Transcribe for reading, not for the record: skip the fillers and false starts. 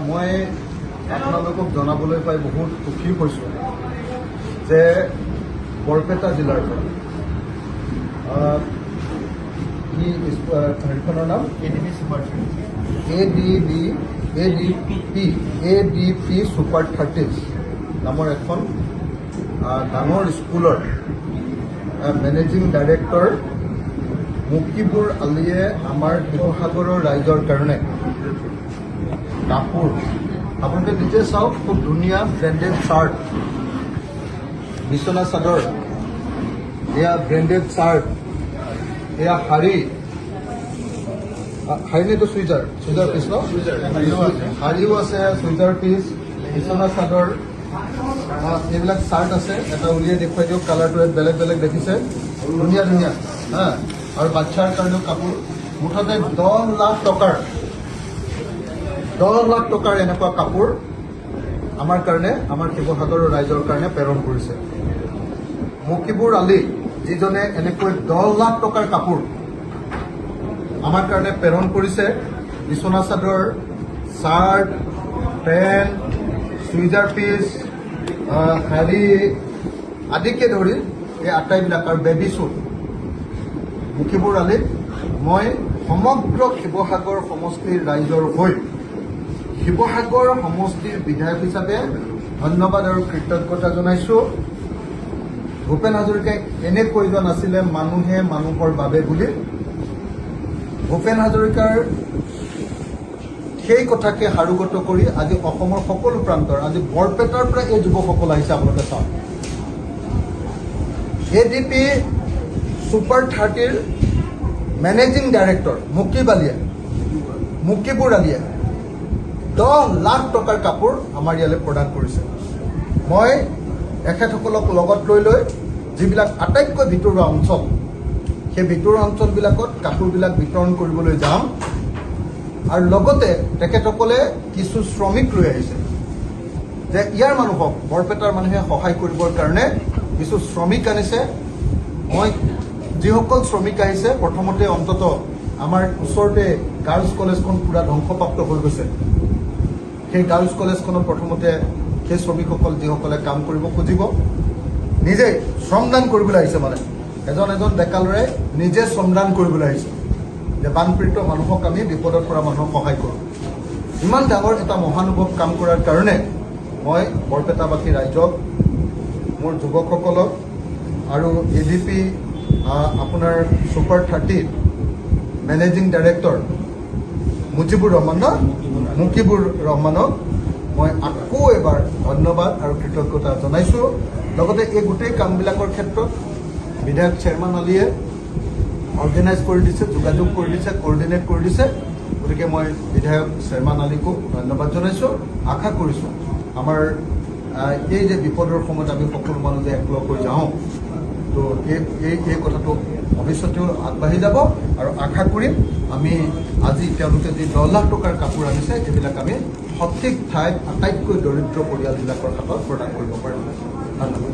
মই আপোনালোকক জনাবলৈ পাই বহুত সুখী হৈছোঁ যে বৰপেটা জিলাৰ পৰা কি হেৰিখনৰ নাম? ADP super. ADB ADP super থাৰ্টিজ নামৰ এখন ডাঙৰ স্কুলৰ মেনেজিং ডাইৰেক্টৰ মুকিবুৰ আলীয়ে আমাৰ শিৱসাগৰৰ ৰাইজৰ কাৰণে কাপোৰ, আপোনালোকে নিজে চাওক, খুব ধুনীয়া ব্ৰেণ্ডেড চাৰ্ট, বিচনা চাদৰ, এয়া ব্ৰেণ্ডেড চাৰ্ট, এয়া শাৰী। শাৰী নে এইটো চুইজাৰ? চুইজাৰ পিচ ন? শাৰীও আছে, চুইজাৰ পিচ, বিচনা চাদৰ, এইবিলাক চাৰ্ট আছে। এটা উলিয়াই দেখুৱাই দিয়ক। কালাৰটো ইয়াত বেলেগ বেলেগ দেখিছে, ধুনীয়া ধুনীয়া। হা, আৰু বাচ্ছাৰ কাৰণেও কাপোৰ। মুঠতে 10 লাখ টকাৰ, 10 লাখ টকাৰ এনেকুৱা কাপোৰ আমাৰ কাৰণে, আমাৰ শিৱসাগৰৰ ৰাইজৰ কাৰণে প্ৰেৰণ কৰিছে। মুকিবুৰ আলী, যিজনে এনেকৈ 10 লাখ টকাৰ কাপোৰ আমাৰ কাৰণে প্ৰেৰণ কৰিছে, বিচনা চাদৰ, চাৰ্ট, পেণ্ট, চুইজাৰ পিচ, শাৰী আদিকে ধৰি এই আটাইবিলাক আৰু বেবী শ্বুট, মুকিবুৰ আলীক মই সমগ্ৰ শিৱসাগৰ সমষ্টিৰ ৰাইজৰ হৈ শিৱসাগৰ সমষ্টিৰ বিধায়ক হিচাপে ধন্যবাদ আৰু কৃতজ্ঞতা জনাইছোঁ। ভূপেন হাজৰিকাই এনে কৈ যোৱা নাছিলে মানুহে মানুহৰ বাবে বুলি। ভূপেন হাজৰিকাৰ সেই কথাকে সাৰোগত কৰি আজি অসমৰ সকলো প্ৰান্তৰ, আজি বৰপেটাৰ পৰা এই যুৱকসকল আহিছে। আপোনালোকে চাওক, এডিপি ছুপাৰ থাৰ্টিৰ মেনেজিং ডাইৰেক্টৰ মুকিব আলীয়ে, মুকিবুৰ আলীয়ে 10 লাখ টকাৰ কাপোৰ আমাৰ ইয়ালৈ প্ৰদান কৰিছে। মই এখেতসকলক লগত লৈ লৈ যিবিলাক আটাইতকৈ ভিতৰুৱা অঞ্চল, সেই ভিতৰুৱা অঞ্চলবিলাকত কাপোৰবিলাক বিতৰণ কৰিবলৈ যাম। আৰু লগতে তেখেতসকলে কিছু শ্ৰমিক লৈ আহিছে যে ইয়াৰ মানুহক, বৰপেটাৰ মানুহে সহায় কৰিবৰ কাৰণে কিছু শ্ৰমিক আনিছে। মই যিসকল শ্ৰমিক আহিছে, প্ৰথমতে অন্তত আমাৰ ওচৰতে গাৰ্লছ কলেজখন পূৰা ধ্বংসপ্ৰাপ্ত হৈ গৈছে। সেই গাৰ্লছ কলেজখনত প্ৰথমতে সেই শ্ৰমিকসকল, যিসকলে কাম কৰিব খুজিব, নিজে শ্ৰমদান কৰিবলৈ আহিছে, মানে এজন এজন ডেকা ল'ৰাই নিজে শ্ৰমদান কৰিবলৈ আহিছে যে বানপীড়িত মানুহক আমি, বিপদত পৰা মানুহক সহায় কৰোঁ। ইমান ডাঙৰ এটা মহানুভৱ কাম কৰাৰ কাৰণে মই বৰপেটাবাসী ৰাইজক, মোৰ যুৱকসকলক আৰু এডিপি আপোনাৰ ছুপাৰ থাৰ্টিৰ মেনেজিং ডাইৰেক্টৰ মুজিবুৰ ৰহমান ন, মুকিবুৰ ৰহমানক মই আকৌ এবাৰ ধন্যবাদ আৰু কৃতজ্ঞতা জনাইছোঁ। লগতে এই গোটেই কামবিলাকৰ ক্ষেত্ৰত বিধায়ক শ্বেৰমান আলীয়ে অৰ্গেনাইজ কৰি দিছে, যোগাযোগ কৰি দিছে, কৰ্ডিনেট কৰি দিছে। গতিকে মই বিধায়ক শ্বেৰমান আলীকো ধন্যবাদ জনাইছোঁ। আশা কৰিছোঁ আমাৰ এই যে বিপদৰ সময়ত আমি সকলো মানুহ যে একলগ হৈ যাওঁ, তো এই কথাটো ভৱিষ্যতেও আগবাঢ়ি যাব। আৰু আশা কৰিম আমি আজি তেওঁলোকে যি 10 লাখ টকাৰ কাপোৰ আনিছে, এইবিলাক আমি সঠিক ঠাইত আটাইতকৈ দৰিদ্ৰ পৰিয়ালবিলাকৰ হাতত প্ৰদান কৰিব পাৰিম। ধন্যবাদ।